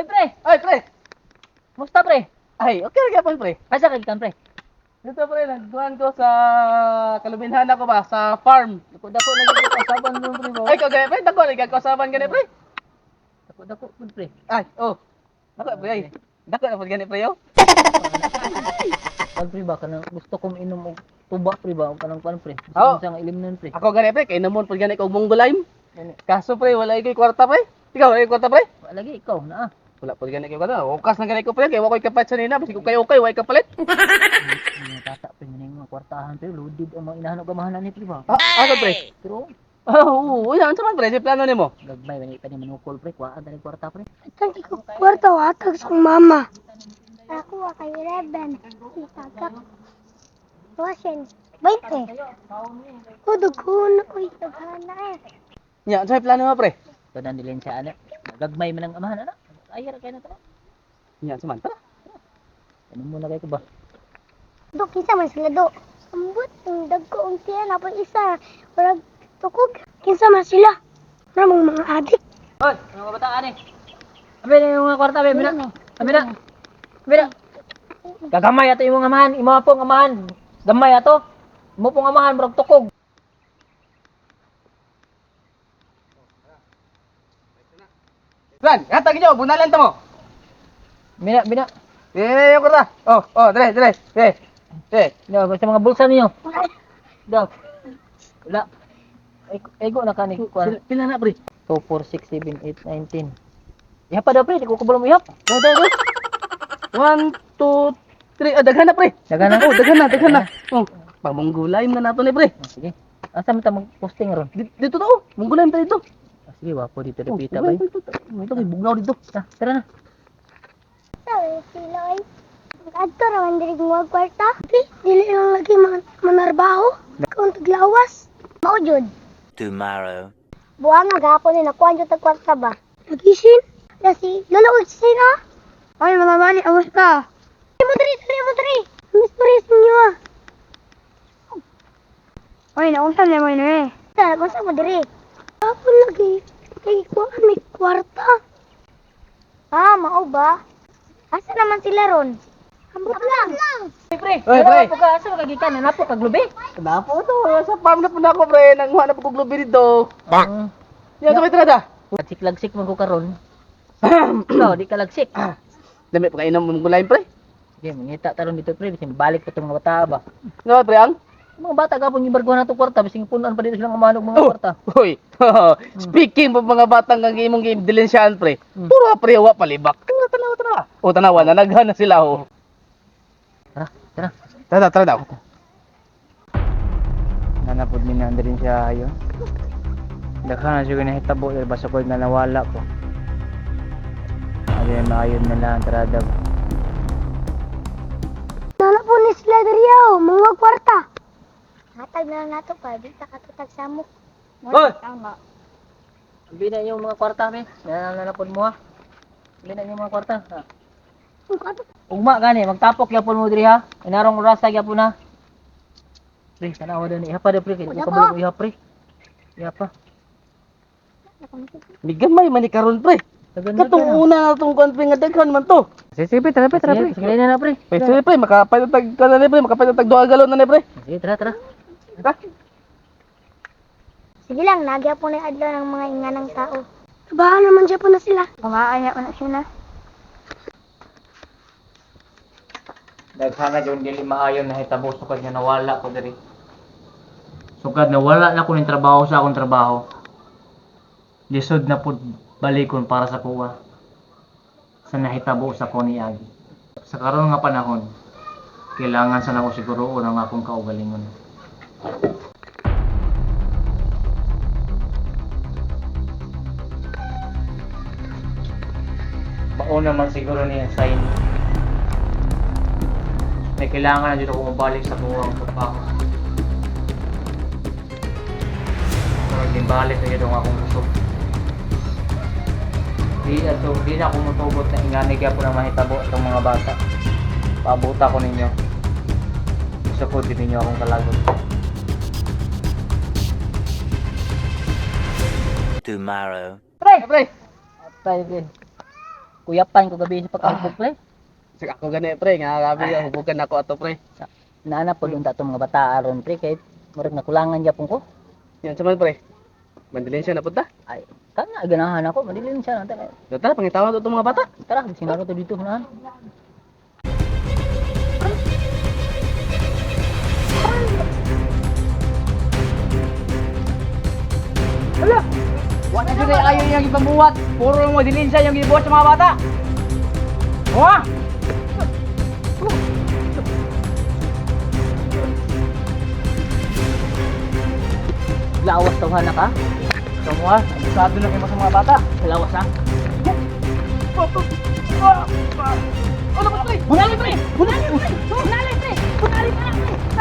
Oy, pre! Ay, pre! Musta, pre? Ay, okay ra gyapon, pre. Asa ka gikan, pre? Dito, pre, nagduhan ko sa kalubinhan ako ba, sa farm. Dako-dako na gyud ko usaban mo, pre ba? Ay, kagaya, pre, dako lagi ko usaban gani, pre. Dako-dako pud, pre. Ay, oh. Dako, pre, ay. Dako na pud gani, pre, yo. Pan, pre ba kanang gusto kong inom og tuba, pre ba, og kanang pan, pre. Gusto Oo. ko siyang ilimnon, pre. Ako gani, pre, kay namon pud gani ko og munggo lime. Gani. Kaso, pre, wala ko'y kwarta, pre. Ikaw, wala ko'y kwarta, pre. Wa lagi ikaw na ah. Wala pud gani ko'y kwarta. Okas na gani ko, pre, kay wa ko'y kapalit sa nina, bisag ukay ukay, wa ko'y kapalit. Mga bata, pre, nga mga kwartahan, pre, loaded ang mga inahan og amahan ni, pre ba. Ah, ako, pre. Pero Ah, oo, uy, unsa man, pre, si plano nimo? gagmay man pa ni manukol, pre, kuhaan tani kwarta, pre. Thank you kwarta hatag sa akong mama. Ako kay 11. Itagak. Wasin. 20. O dughun oy daghan na eh. Nya, unsa may plano mo, pre? Tanan dilin siya ana. Gagmay man ang amahan ana. Ay ra kay na tara. Nya, unsa man, tara. Ano mo na kay ko ba? Do kinsa man sila do. Ambot ang dagko ang tiyan apon isa. Murag tukog. Kinsa man sila? Mura mga adik. Hoy, mga kabataan eh. Abi na yung mga kwarta, abi na. Abi na. Abi na. Gagamay ato imong amahan, imo pong amahan. Gamay ato. Imo pong amahan murag tukog. Plan, hatag nyo, bunalan ta mo. Bina, bina. Dire, yung kwarta. Oh, oh, dire, dire, dire. Dire. Daw, sa mga bulsa ninyo. Daw. Wala. Ego na kani kuan. Pila na, pre? 2 4 6 7 8 9 10. Ihap pa daw, pre, di ko kabalo mo ihap. Do, do, do. 1, 2, 3. Ah, daghan na, pre. Daghan na? Oh, daghan na, daghan na. Oh, pamunggulay na nato ni, pre. Oh, sige. Asa man ta mag-posting ron? Dito to, oh. Munggulay ta dito. Ah, sige, wapo dito Oh, repita bay. dito. Ito kay bugnaw dito. Ah, tara na. Sabi sila oy. Adto ra man diri mo kwarta. Di, dili lang lagi man manarbaho. Kung taglawas. Mao jud. Tomorrow. Buang nga gahapon ni nakuha jud tag kwarta ba. Nagisin. Nasi lolo og sin ah. Oy mga mali awas ka. Mo diri, diri mo diri. Miss Maris ninyo ah. Oy naunsa na mo ni. Sa unsa mo diri? Gahapon lagi kay kuan may kwarta. Ah, mao ba? Asa naman sila ron? Ambot lang. Pre, Oy, pre. po ka asa ka gikan napo ka glubi. Napo to, sa farm na po na ako, pre. Nanguha na po kong glubi dito. Bang. Yan, sa may trada. Lagsik-lagsik man ko karon. Ikaw di ka lagsik. Dami pa kainom munggulay, pre. Sige, mangita taron dito, pre, bisin balik pa tong mga bata ba. Nga, pre, ang? Mga bata gapon yung barguhan nato kwarta bisin punuan pa dito silang amahan og mga Oh. kwarta. Hoy, speaking po mga batang ang imong game dilensyaan, pre. Puro pre, wa palibak. Tara, tanawa, tanawa. Oh, tanawa na naghan na sila, oh. Tara, tara. Tara, tara daw. Nanapod ni Nandrin siya ayon. Daghan na siguro nahitabo dahil basta ko na nawala ko. Ano maayon na lang ang trada ba. Nana po ni sila diri oh, mga kwarta. Hatag na lang nato pa, di ta katutag samok. Hoy! Tama. Abi na yung mga kwarta be. Nananapod mo ha. Abi na yung mga kwarta. Ha. Ugma gani, magtapok gyapon mo diri ha. Inarong orasa gyapon ha. Pre, tanawa daw ni ihapa daw, pre, kay di ko Wala kabalo pa. ko ihap, pre. Ihapa. Migamay man ni karon, pre. Dagan na, Katong una na tong kuan, pre, nga daghan man to. Sige, sige, pre, tara, pre, tara, pre. Sige, sige na na, pre. Pre, sige, pre, makapatag ka na ni pre, makapatag duha galon na ni pre. Sige, tara, tara. Ha? Sige lang, nagya po na yung adlaw ng mga inganang tao. Trabaho naman siya po na sila. Kumaanya po na sila. Daghan na jud dili maayon nahitabo sukad nga nawala ko diri. Sukad nawala na ko ning trabaho sa akong trabaho. Lisod na pud balikon para sa kuwa sa nahitabo sa ko niagi. Sa karon nga panahon, kailangan sa nako siguroon ang akong kaugalingon. Mao naman siguro niya sign may kailangan na dito ako mabalik sa buwang trabaho. Pero balik na dito ang akong kusog. Di ato, di na ako mutugot na ingani kaya po na mahitabo itong mga bata. Paabuta ko ninyo. Gusto ko din ninyo akong kalagot. Tomorrow. Pre! Pre, Tayo, pre. Kuyapan ko gabi sa pagkahubog, pre. Sige ako gani pre, nga grabe hubugan ako ato pre. Naana po unta tong mga bata aron, pre, kay murag nakulangan gyapon ko. Yan sa man pre. Mandilensya na punta. Ay, kana ganahan ako, madilin siya na. Tara, pangitawag itong mga bata. Tara, sinaro to dito hunahan. Hala! Wala na jud ayo yung ipamuhat. Puro mo dilinsa yung gibuhat sa mga bata. Wa! Lawas tawhan na ka? Kamuha, abusado na kayo sa mga bata. Lawas ha? Ano ba pre? Bunali pre! Bunali pre! Bunali pre! Bunali pre!